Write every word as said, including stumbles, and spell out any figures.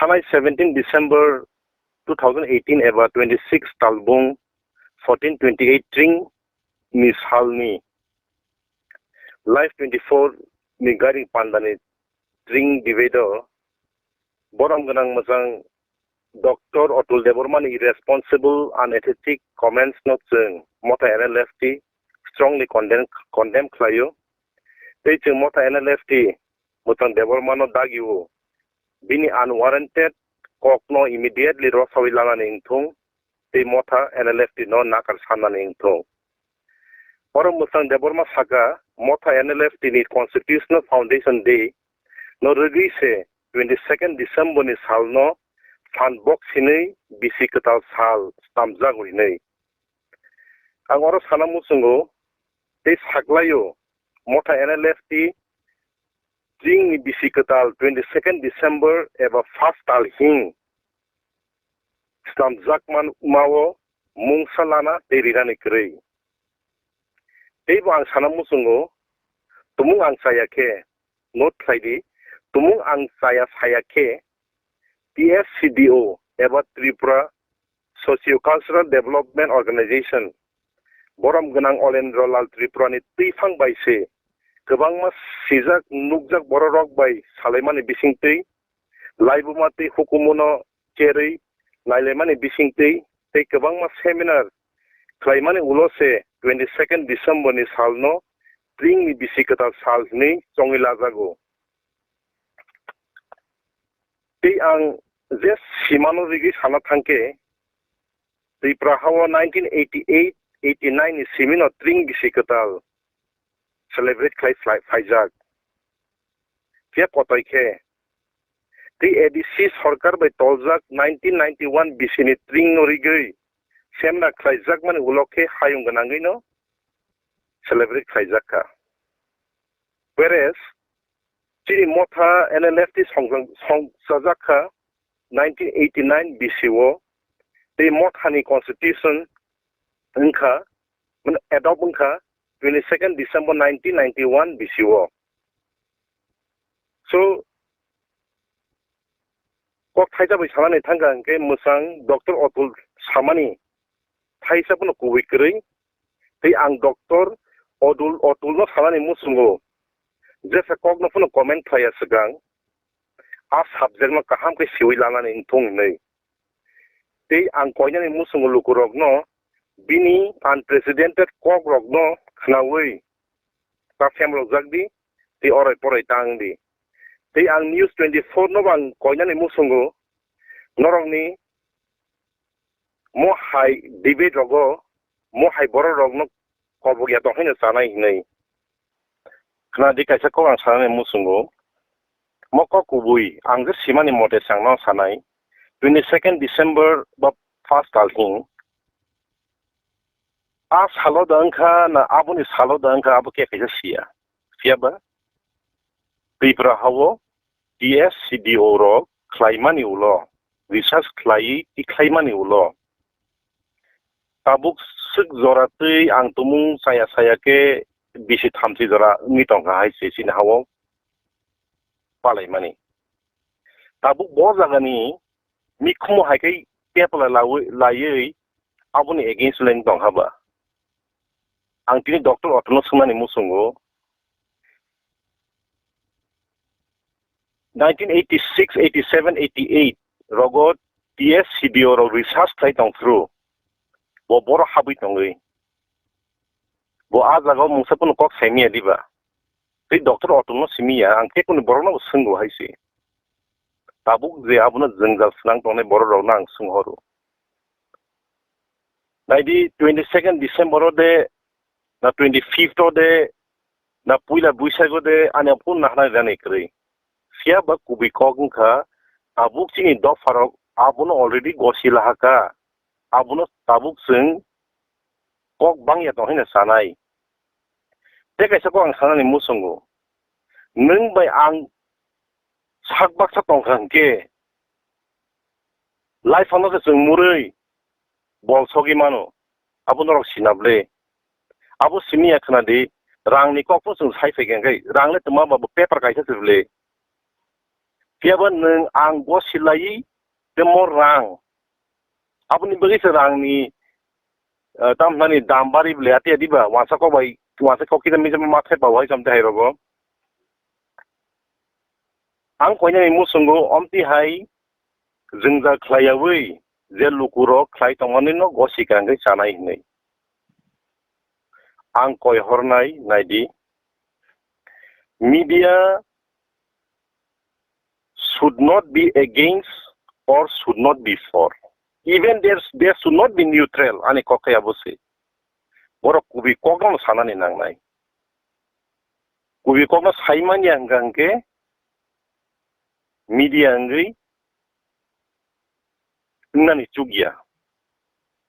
Thanai seventeen December two thousand eighteen eba twenty-six Talbung fourteen twenty-eight tring ni salni Live twenty-four ni gairing pandani tring debate o borom gwnang mwchang Doctor Atul Debbarma ni irresponsible, unethetic comments no chwng Motha N L F T strongly condemn, condemn khlaio. Tei chwng Motha N L F T mwchang Debbarma no dagio. Bini unwarranted kok no immediately rosawi lanani wngthung tei Motha N L F T no nakar sannani wngthung. Oro mwchang Debbarma saka, Motha N L F T ni Constitutional Foundation Day no rwgwi se twenty-second December ni sal no phan bok sinwi bisi kwtal sal stamjak hwnwi. Ang oro sana muchungo tei saklaio, Motha N L F T tring ni bisi kwtal twenty-second December eba first tal hing slamjakma mao mungsa lana tei rinani kwrwi. Teibo ang sana muchungo, tumung ang chaya khe, note khlai di, tumung ang chaya saya khe, T S C D O eba Tripura Socio-Cultural Development Organization, borom gwnang Olendro Lal Tripura ni twiphang bai se kwbangma sijak nukjak bororok bai salaimani bisingtwi, laibuma tei hukumu no cherwi nailaimani bisingtwi tei kwbangma seminar khlaimani ulo se twenty-second December ni sal no tring ni bisi kwtal sal hwnwi chongwi lajago. Tei ang je simano rigwi sana thangkhe, Tripura hao nineteen eighty-eight eighty-nine ni simino tring bisi kwtal celebrate khlai phlai-, phaijak. Phiya kotoi khe, tei A D C sorkar bai toljak nineteen ninety-one bisini tring no rigwi semna khlaijakmani ulo khe hayung gwnangwino celebrate khlaijak kha. Whereas, chini Motha N L F T songjak-, songchajak kha nineteen eighty-nine B C o, tei Mothani constitution wngkha, mane adopt wngkha twenty-second December nineteen ninety-one B C o. So, kok thaisa bai sanani thangkha hwnkhe mwchang Doctor Atul samani thaisa phano kubui kwrwi. Tei ang Doctor Odul, Otulno sanani muchungo, jesa kokno phano comment khlaiya swkang, a subject no kaham khe siwi lanani wngthung hinwi. Tei ang koinani muchungo lukurokno bini unprecedented kokrokno khnaui ta phemrokjak di, tei orai porai ta wng di. Tei ang News twenty-four no bo ang koinani muchungo norokni mo hai debate rogo mo hai borok rokno kobok ya tong haino chanai hinwi. Khna di kaisa kok ang sanani muchungo. Mo kok kubui ang je simani mote chwngno sanai. Twenty-second December ba first tal hing. A salo da wngkha na aboni salo da wngkha abo khe kaisa siya. Phiya ba Tripura hao T S C D O rok khlaimani ulo, research khlaiwi tikhlaimani ulo, tabuk swk jora twi ang tumung chaya chaya khe bisi thamchi jora wngwi tongkha hai se chini hao palaimani. Tabuk bo jagani mikhumu hai khe kepla lawi, laiwi aboni against le wng tongkha ba. Ang tini Doctor Otulno swngnani muchungo, nineteen eighty-six, eighty-seven, eighty-eight rogo T S C D O rok research khlai tong phuru bo borok habwi tongwi. Bo a jagao mungsa phano kok saimiya diba? Tei Doctor Otulno simiya, ang khe kunu borokno bo swngo hai se. Tabuk je abono jwngjal swnang tongnai borok rokno ang swnghoro. Naidi twenty-second December o de, na twenty-fifth o de, na puila Buisago de, ani aphuru nahna rani kwrwi. Phiya ba kubui kok wngkha, tabuk chini dopharok abono already gosi lahaka. Abono tabuk chwng kok bangya tong hino sanai. Tei kaisa kok ang sanani muchungo. Nwng bai ang sak baksa tongkha hwnkhe, lai sano se chwng murui bol sogwi mano. Abo norok sina ble. Abo simi ya khna di, rang ni kok no chwng sai phai khe hwnkhe, rang le twma ba bo paper kaisa se ble. Phiya ba nwng ang gosi laiwi temo rang. Aboni bagwi se rangni, eh, tam hwnani dam bari bwle ati adi ba, wansa kok bai, wansa kok kita misa ma thai ba wai samte hai rogo. Ang koinani musungo omti hai jwngjal khlaiyawi je lukurok khlai tongmani no gosi kangwi chanai hwnwi. Ang koi hornai naidi. Media should not be against or should not be for. Even there, there should not be neutral, ani kok khe abo se. Borok kubui kokno sanani nangnai. Kubui kokno saimanya hwnkha hwnkhe media wngwi wngnani chukya.